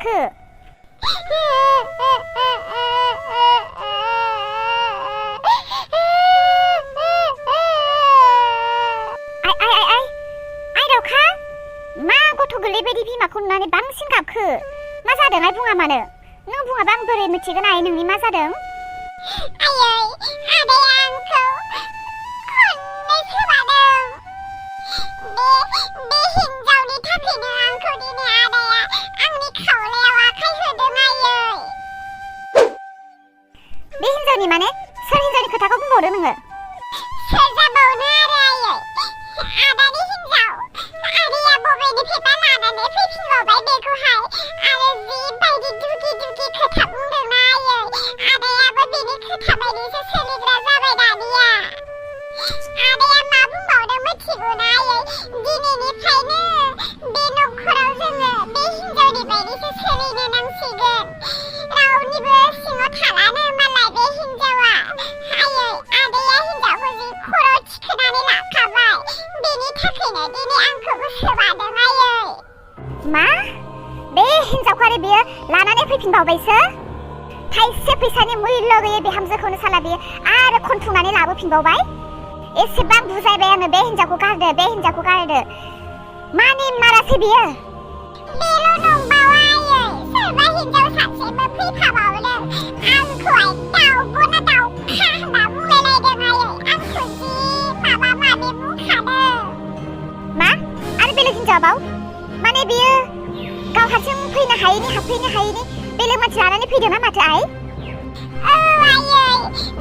माखो आइ दाउखा मा गथ' गोरलै बायदि बिमाखौ नुनानै बांसिन गाबखो मा जादों आइ बुङा मानो नों बुङाबा आं बोरै मिथिगोन आइ नोंनि मा जादों आयै आदाया आंखौ खननै सोबादों बे हिन्जावनि थाखायनो आंखौ दिनै आदाया आंनि खावलायाव आखाइ होदों आयै बे हिन्जावनि माने सोर हिन्जावनि खोथाखौ बुंबावदों नोङो सोर जाबावनो आरो आयै आदानि हिन्जाव आदाया बबेनिफ्रायबा लानानै फैफिनबावबाय बेखौहाय आरो जिबायदि दुगि खोथा बुंदोंना आयै आदायाबो बेनि खोथा बायदिसो सोलिग्रा जाबाय दानिया आदाया मा बुंबावदों मिथिगौना आयै दिनैनिफ्रायनो बे नखराव जोङो बे हिन्जावनि बायदिसो सोलिनो नांसिगोन रावनिबो सिङाव थालानो मालाय बे हिन्जावा आयै आदाया हिन्जावखौ जि खर' थिखोनानै लाखाबाय बेनि थाखायनो दिनै आंखौबो सोबादों आयै मा बे हिन्जावखौ आरो बियो लानानै फैफिनबावबायसो थाइसे फैसानि मुल्य गैयै बिहामजोखौनो साला बियो आरो खनथुमनानै लाबोफिनबावबाय एसेबां बुजायबाय आङो बे हिन्जावखौ गारदो मानि मारासै बियो बेल' नंबावा आयै सोरबा हिन्जाव सासेबो फैफाबावदों आंखौहाय दाउब'ना दाउखा होनना बुंलायलायदों आयै आंखौ जि माबा माबि बुंखादों मा आरो बेलेग हिन्जावाव माने बियो गाव हारसिं फैनो हायैनि हाबफैनो हायैनि बेलेग मानसि लानानै फैदों ना माथो आइ आयै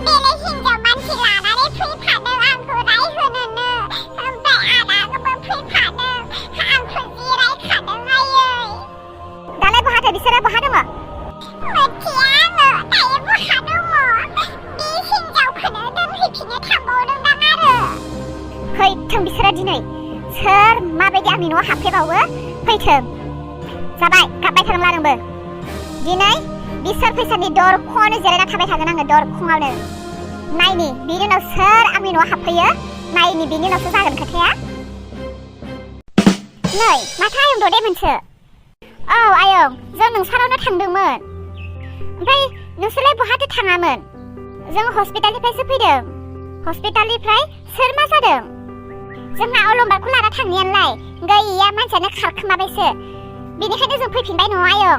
बेलेग हिन्जाव मानसि लानानै फैफादों आंखौ रायहोनोनो ओमफ्राय आदाखौबो फैफादों आंखौ जि रायखादों आयै दालाय बहा बिसोरो बहा दङ मिथिया आङो दायो बहा दङ बे हिन्जावखौनो दोनहैफिननो थांबावदोंदां आरो फैथों बिसोरो दिनै सोर माबायदि आंनि न'आव हाबफैबावो फैथों जाबाय गाबबाय थानोला नोंबो दिनै बिसोर फैसानि दरखङावनो जिरायना थाबाय थागोन आङो दरखङावनो नायनि बिनि उनाव सोर आंनि न'आव हाबफैयो नायनि बिनि उनावसो जागोन खोथाया नै माथो आयं दे मोनसो औ आयं जों नोंसानावनो थांदोंमोन ओमफ्राय नोंसोरलाय बहाथो थाङामोन जों हस्पिटालनिफ्रायसो फैदों हस्पिटालनिफ्राय सोर मा जादों जोंहा अलंबारखौ लाना थांनायालाय गैया मानसियानो खारखोमाबायसो बेनिखायनो जों फैफिनबाय न'आव आयं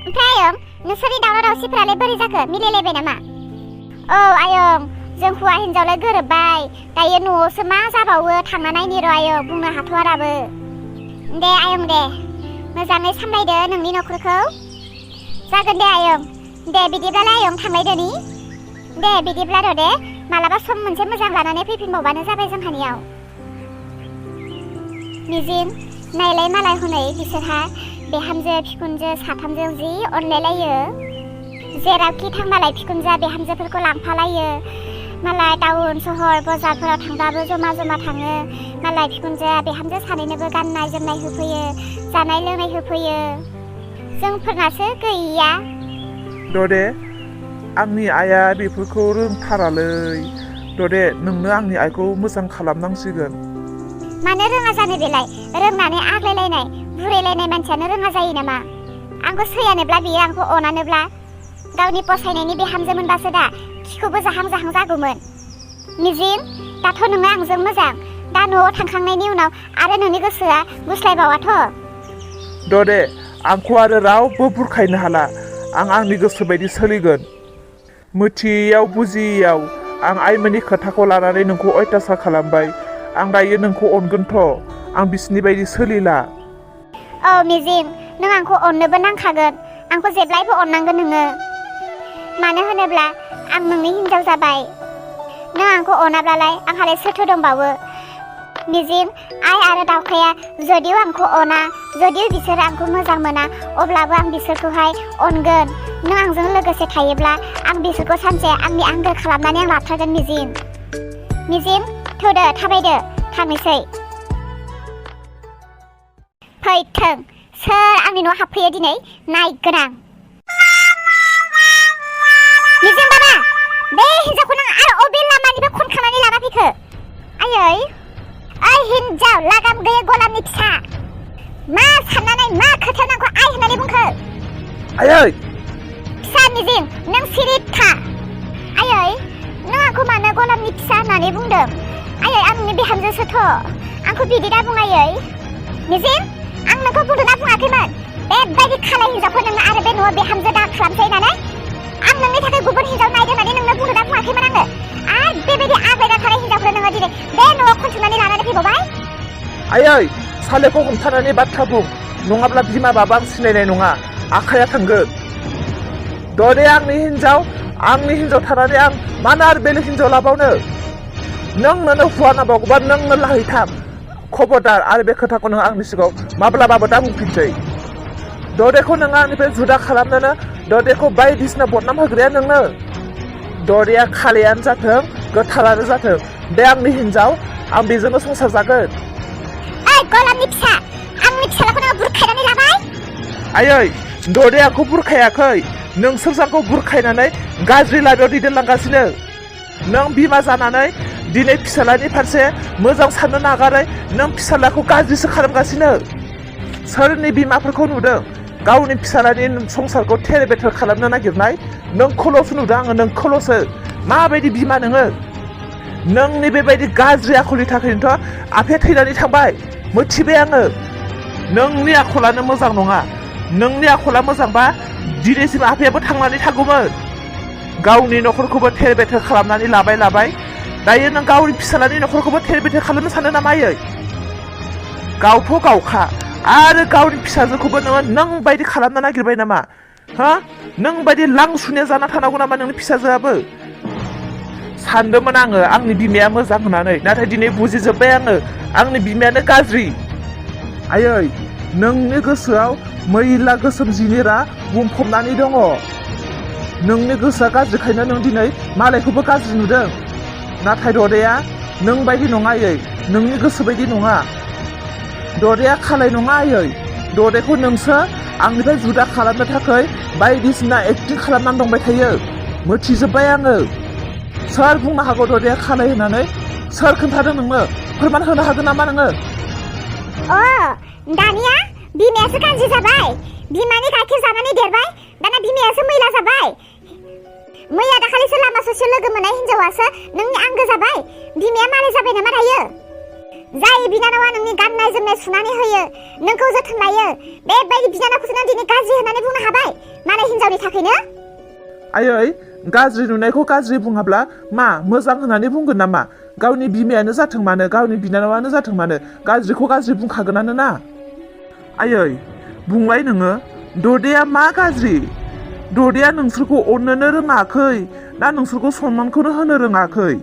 ओमफ्राय आयं नोंसोरनि दावराव दावसिफोरालाय बोरै जाखो मिलायलायबाय नामा औ आयं जों हौवा हिन्जावलाय गोरोबबाय दायो न'आवसो मा जाबावो थांना नायनि र' आयं बुंनो हाथ'आ दाबो दे आयं दे मोजाङै सामलायदो नोंनि न'खरखौ जागोन दे आयं दे बिदिब्लालाय आयं थांलायदोनि दे बिदिब्ला र' दे मालाबा सम मोनसे मोजां लानानै फैफिनबावबानो जाबाय जोंहानियाव मिजिं नायलाय मालाय हनै बिसोरहा बिहामजो बिखुनजो साथामजों जि अनलायलायो जेरावखि थां मालाय बिखुनजोआ बिहामजोफोरखौ लांफालायो मालाय टाउन सहर बाजारफोराव थांबाबो जमा जमा थाङो मालाय बिखुनजोआ बिहामजो सानैनोबो गाननाय जोमनाय होफैयो जानाय लोंनाय होफैयो जोंफोरनासो गैया ददे आंनि आइया बेफोरखौ रोंथारालै ददे नोंनो आंनि आइखौ मोजां खालामनांसिगोन मानो रोङा जानो बेलाय रोंनानै आग्लायलायनाय बुरैलायनाय मानसियानो रोङा जायो नामा आंखौ सैयानोब्ला बियो आंखौ अनानोब्ला गावनि फसायनायनि बिहामजो मोनबासो दा खिखौबो जाहां जागौमोन मिजिं दाथ' नोङो आंजों मोजां दा न'आव थांखांनायनि उनाव आरो नोंनि गोसोआ गुस्लायबावाथ' ददे आंखौ आरो रावबो बुरखायनो हाला आं आंनि गोसो बायदि सोलिगोन मिथियैयाव बुजियैयाव आं आइमोननि खोथाखौ लानानै नोंखौ अयथासार खालामबाय आं दायो नोंखौ अनगोनथ' आं बिसिनि बायदि सोलिला औ मिजिं नों आंखौ अननोबो नांखागोन आंखौ जेब्लायबो अननांगोन नोङो मानो होनोब्ला आं नोंनि हिन्जाव जाबाय नों आंखौ अनाब्लालाय आंहालाय सोरथो दंबावो मिजिं आइ आरो दावखाया जुदिव आंखौ अना जुदिव बिसोर आंखौ मोजां मोना अब्लाबो आं बिसोरखौहाय अनगोन नों आंजों लोगोसे थायोब्ला आं बिसोरखौ सानसे आंनि आंगो खालामनानै आं लाथारगोन मिजिं थौदो थाबायदो थांनोसै फैथों सोर आंनि न'आव हाबफैयो दिनै नायगोन आं मिजिं बाबा बे हिन्जावखौ नों आरो अबे लामानिफ्राय खनखांनानै लाना फैखो आयै ओइ हिन्जाव लागाम गैयै गलामनि फिसा मा साननानै मा खोथायाव आंखौ आइ होननानै बुंखो आयै फिसा मिजिं नों सिरि था आयै नों आंखौ मानो गलामनि फिसा होननानै बुंदों आयै आं नोंनि बिहामजोसोथ' आंखौ बिदि दा बुं आयै मिजिं आं नोंखौ बुंदोंना बुङाखैमोन बेबायदि खालाय हिनजावखौ नोङो आरो बे न'आव बिहामजो दा खालामसै होननानै आं नोंनि थाखाय गुबुन हिनजाव नायदों होननानै नोंनो बुंदोंना बुङाखैमोन आङो आरो बेबायदि आग्लायना थानाय हिनजावखौ नोङो दिनै बे न'आव खनथुमनानै लानानै फैबावबाय आयै सालेखौ हमथानानै बाथ्रा बुं नङाब्ला बिमाबाबो आं सिनायनाय नङा आखाया थांगोन दरे आंनि हिनजाव थानानै आं मानो आरो बेलेग हिनजाव लाबावनो नोंनो हुवा नांबावगौबा नोंनो लाहैथाम खबरदार आरो बे खोथाखौ नों आंनि सिगाङाव माब्लाबाबो दा बुंफिनसै दरेखौ नोङो आंनिफ्राय जुदा खालामनोनो दरेखौ बायदिसिना बदनाम होग्राया नोंनो दरेया खालायानो जाथों गोथारानो जाथों बे आंनि हिनजाव आं बेजोंनो संसार जागोन ओइ गलामनि फिसा आंनि फिसालाखौ नोङो बुरखायनानै लाबाय आयै दरे आंखौ बुरखायाखै नोंसोर आंखौ बुरखायनानै गाज्रि लामायाव दैदेनलांगासिनो नों बिमा जानानै दिनै फिसालानि फारसे मोजां साननो नागारै नों फिसालाखौ गाज्रिसो खालामगासिनो सोरनि बिमाफोरखौ नुदों गावनि फिसालानि संसारखौ थेर बेथेर खालामनो नागिरनाय नोंखौल'सो नुदों आङो नोंखौल'सो माबायदि बिमा नोङो नोंनि बेबायदि गाज्रि आखलनि थाखायनोथ' आफाया थैनानै थांबाय मिथिबाय आङो नोंनि आखलानो मोजां नङा नोंनि आखला मोजांबा दिनैसिम आफायाबो थांनानै थागौमोन गावनि न'खरखौबो थेर बेथेर खालामनानै लाबाय दायो नों गावनि फिसालानि न'खरखौबो थेर बेथेर खालामनो सानो नामा आयै गावथ' गावखा आरो गावनि फिसाजोखौबो नों बायदि खालामनो नागिरबाय नामा हा नों बायदि लांसुनिया जाना थानांगौ नामा नोंनि फिसाजोआबो सानदोंमोन आङो आंनि बिमाया मोजां होननानै नाथाय दिनै बुजिजोब्बाय आङो आंनि बिमायानो गाज्रि आयै नोंनि गोसोआव मैला गोसोम जिनिरा बुंफबनानै दङ नोंनि गोसोआ गाज्रिखायनो नों दिनै मालायखौबो गाज्रि नुदों नाथाय दरेया नों बायदि नङा आयै नोंनि गोसो बायदि नङा दरेया खालाय नङा आयै दरेखौ नोंसो आंनिफ्राय जुदा खालामनो थाखाय बायदिसिना एक्टिं खालामनानै दंबाय थायो मिथिजोब्बाय आङो सोर बुंनो हागौ दरेया खालाय होननानै सोर खोन्थादों नोंनो फोरमान होनो हागोन नामा नोङो अ दानिया बिमायासो गाज्रि जाबाय बिमानि गाइखेर जानानै देरबाय दाना बिमायासो मैला जाबाय मैया दाखालिसो लामा ससे लोगो मोननाय हिनजावासो नोंनि आंगो जाबाय बिमाया मालाय जाबाय नामा दायो जाय बिनानावा नोंनि गाननाय जोमनाय सुनानै होयो नोंखौ जोथोन लायो बेबायदि बिनानावखौसो नों दिनै गाज्रि होननानै बुंनो हाबाय मालाय हिनजावनि थाखायनो आयै गाज्रि नुनायखौ गाज्रि बुङाब्ला मा मोजां होननानै बुंगोन नामा गावनि बिमायानो जाथों मानो गावनि बिनानावानो जाथों मानो गाज्रिखौ गाज्रि बुंखागोनानो ना आयै बुंलाय नोङो ददेया मा गाज्रि ददेया नोंसोरखौ अननोनो रोङाखै ना नोंसोरखौ सनमानखौनो होनो रोङाखै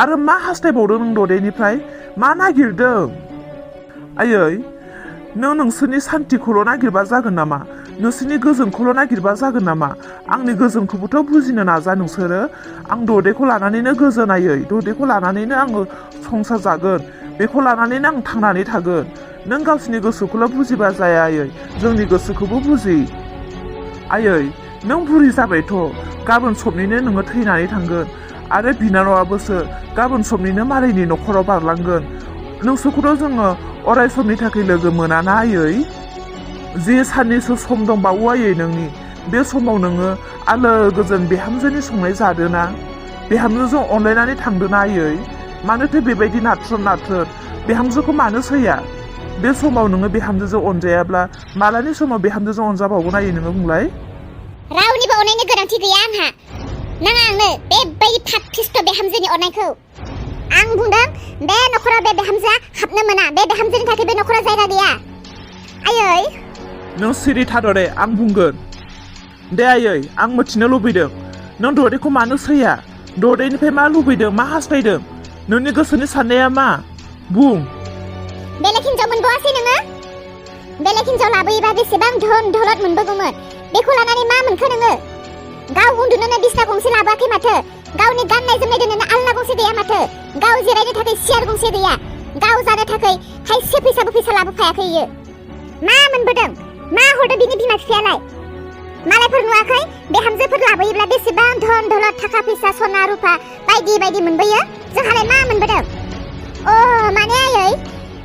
आरो मा हास्थायबावदों नों ददेनिफ्राय मा नागिरदों आयै नोंसोरनि सान्थिखौल' नागिरबा जागोन नामा नोंसोरनि गोजोनखौल' नागिरबा जागोन नामा आंनि गोजोनखौबोथ' बुजिनो नाजा नोंसोरो आं ददेखौ लानानैनो गोजोन आयै ददेखौ लानानैनो आङो संसार जागोन बेखौ लानानैनो आं थांनानै थागोन नों गावसिनि गोसोखौल' बुजिबा जाया आयै जोंनि गोसोखौबो बुजि आयै नों बुरि जाबायथ' गाबोन समनिनो नोङो थैनानै थांगोन आरो बिनानावाबोसो गाबोन समनिनो मालायनि न'खराव बारलांगोन नोंसोरखौथ' जोङो अराय समनि थाखाय लोगो मोनाना आयै जे साननैसो सम दंबावो आयै नोंनि बे समाव नोङो आलो गोजोन बिहामजोनि संनाय जादोना बिहामजोजों अनलायनानै थांदोना आयै मानोथो बेबायदि नाथ्रोद बिहामजोखौ मानो सैया बे समाव नोङो बिहामजोजों अनजायाब्ला मालानि समाव बिहामजोजों अनजाबावगोन आयै नोङो बुंलाय रावनिबो अननायनि गोनांथि गैया आंहा नाङा आंनो बेबायदि फाथिस्थ' बिहामजोनि अननायखौ आं बुंदों बे न'खराव बे बिहामजोआ हाबनो मोना बे बिहामजोनि थाखाय बे न'खराव जायगा गैया आयै नों सिरि थादरे आं बुंगोन दे आयै आं मिथिनो लुबैदों नों ददेखौ मानो सैया ददेनिफ्राय मा लुबैदों मा हास्थायदों नोंनि गोसोनि साननाया मा बुं बेलेग हिनजाव मोनबावासै नोङो बेलेग हिनजाव लाबोयोबा बेसेबां धन दौलत मोनबोगौमोन बेखौ लानानै मा मोनखो नोङो गाव उन्दुनोनो बिसना गंसे लाबोआखै माथो गावनि गाननाय जोमनाय दोननोनो आलना गंसे गैया माथो गाव जिरायनो थाखाय सियार गंसे गैया गाव जानो थाखाय थाइसे फैसा लाबोफायाखै इयो मा मोनबोदों मा हरदों बिनि बिमा बिफायालाय मालायफोर नुवाखै बिहामजोफोर लाबोयोब्ला बेसेबां धन दौलत थाखा फैसा सना रुफा बायदि बायदि मोनबोयो जोंहालाय मा मोनबोदों अ माने आयै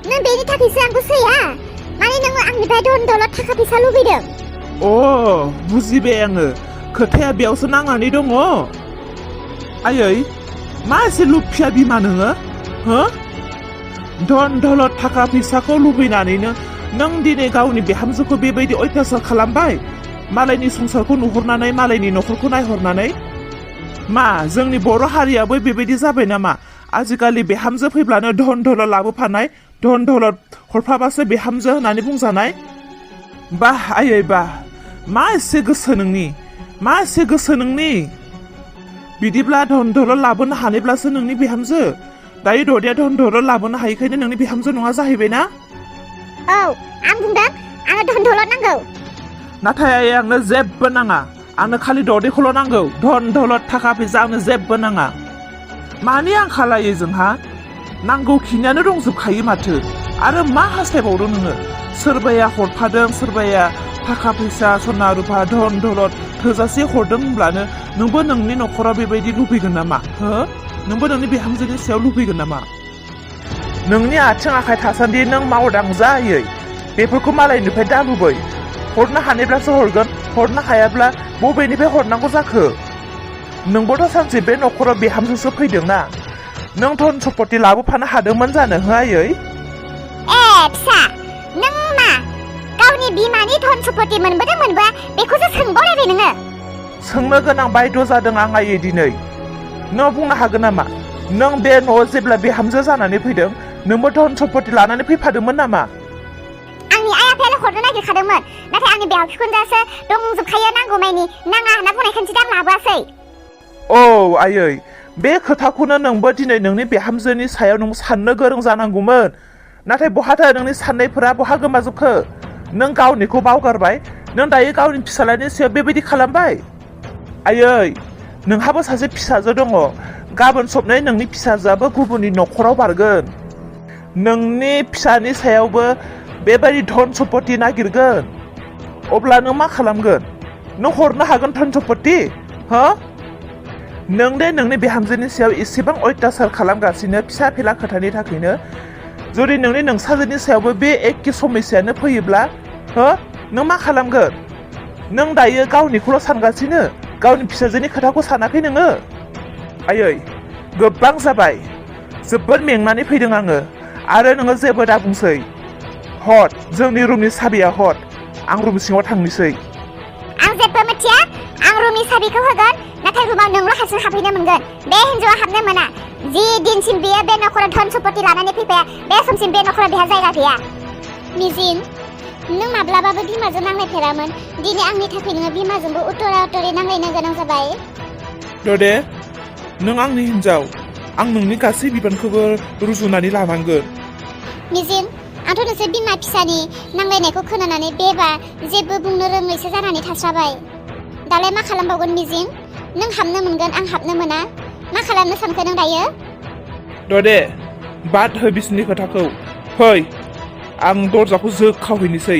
नों बेनि थाखायसो आंखौ सैया माने नोङो आंनिफ्राय धन दौलत थाखा फैसा लुबैदों अ बुजिबाय आङो खोथाया बेयावसो नांनानै दङ आयै मा एसे लुफिया बिमा नोङो हो धन दौलत थाखा फैसाखौ लुबैनानैनो नों दिनै गावनि बिहामजोखौ बेबायदि अयथासार खालामबाय मालायनि संसारखौ नुहुरनानै मालायनि न'खरखौ नायहरनानै मा जोंनि बर' हारियाबो बेबायदि जाबाय नामा आजिखालि बिहामजो फैब्लानो धन दौलत लाबोफानाय धन दौलत हरफाबासो बिहामजो होननानै बुंजानाय बाह आयै बाह मा एसे गोसो नोंनि मा एसे गोसो नोंनि बिदिब्ला धन दौलत लाबोनो हानायब्लासो नोंनि बिहामजो दायो ददेया धन दौलत लाबोनो हायैखायनो नोंनि बिहामजो नङा जाहैबाय ना औ आं बुंदों आंनो धन दौलत नांगौ नाथाय आयै आंनो जेबो नाङा आंनो खालि ददेखौल' नांगौ धन दौलत थाखा फैसा आंनो जेबो नाङा मानि आंखालायो जोंहा नांगौखिनियानो दंजोबखायो माथो आरो मा हास्थायबावदों नोङो सोरबाया हरफादों सोरबाया थाखा फैसा सना रुफा धन दौलत थोजासे हरदों होनब्लानो नोंबो नोंनि न'खराव बेबायदि लुबैगोन नामा हो नोंबो नोंनि बिहामजोनि सायाव लुबैगोन नामा नोंनि आथिं आखाइ थासान्दि नों मावदांजायै बेफोरखौ मालायनिफ्राय दा लुबै हरनो हानायब्लासो हरगोन हरनो हायाब्ला बबेनिफ्राय हरनांगौ जाखो नोंबोथ' सानसे बे न'खराव बिहामजोसो फैदोंना नों धन सम्पति लाबोफानो हादोंमोन जानो हो आयै ए फिसा नों मा गावनि बिमानि धन सम्पति मोनबोदों मोनबोआ बेखौसो सोंबावलायबाय नोङो सोंनो गोनां बायद' जादों आं आयै दिनै नों बुंनो हागोन नामा नों बे न'आव जेब्ला बिहामजो जानानै फैदों नोंबो धन सम्पति लानानै फैफादोंमोन नामा आंनि आइ आफायाल' हरनो नागिरखादोंमोन नाथाय आंनि बिहाव बिखुनजोआसो दंजोबखायो नांगौमानि नाङा होनना बुंनायखायसो आं लाबोआसै औ आयै बे खोथाखौनो नोंबो दिनै नोंनि बिहामजोनि सायाव नों साननो गोरों जानांगौमोन नाथाय बहाथो नोंनि साननायफोरा बहा गोमाजोबखो नों गावनिखौ बावगारबाय नों दायो गावनि फिसालानि सायाव बेबायदि खालामबाय आयै नोंहाबो सासे फिसाजो दङ गाबोन सबनाय नोंनि फिसाजोआबो गुबुननि न'खराव बारगोन नोंनि फिसानि सायावबो बेबायदि धन सम्पति नागिरगोन अब्ला नों मा खालामगोन नों हरनो हागोन धन सम्पति हो नों दे नोंनि बिहामजोनि सायाव एसेबां अयथासार खालामगासिनो फिसा फिला खोथानि थाखायनो जुदि नोंनि नोंसाजोनि सायावबो बे एखे समस्यानो फैयोब्ला हो नों मा खालामगोन नों दायो गावनिखौल' सानगासिनो गावनि फिसाजोनि खोथाखौ सानाखै नोङो आयै गोबां जाबाय जोबोद मेंनानै फैदों आङो आरो नोङो जेबो दा बुंसै हट जोंनि रुमनि साबिया हट आं रुम सिङाव थांनोसै आं जेबो मिथिया आं रुमनि साबिखौ होगोन नाथाय रुमाव नोंल' हारसिं हाबहैनो मोनगोन बे हिन्जावा हाबनो मोना जि दिनसिम बियो बे न'खराव धन सम्पति लानानै फैफाया बे समसिम बे न'खराव बेहा जायगा गैया मिजिं नों माब्लाबाबो बिमाजों नांलायफेरामोन दिनै आंनि थाखाय नोङो बिमाजोंबो उतरा उतरि नांलायनो गोनां जाबाय ददे नों आंनि हिन्जाव आं नोंनि गासै बिबानखौबो रुजुनानै लानांगोन मिजिं आंथ' नोंसोर बिमा फिसानि नांलायनायखौ खोनानानै बेबा जेबो बुंनो रोङैसो जानानै थास्राबाय दालाय मा खालामबावगोन मिजिं नों हाबनो मोनगोन आं हाबनो मोना मा खालामनो सानखो नों दायो ददे बाद हो बिसोरनि खोथाखौ फै आं दरजाखौ जोग खावहैनोसै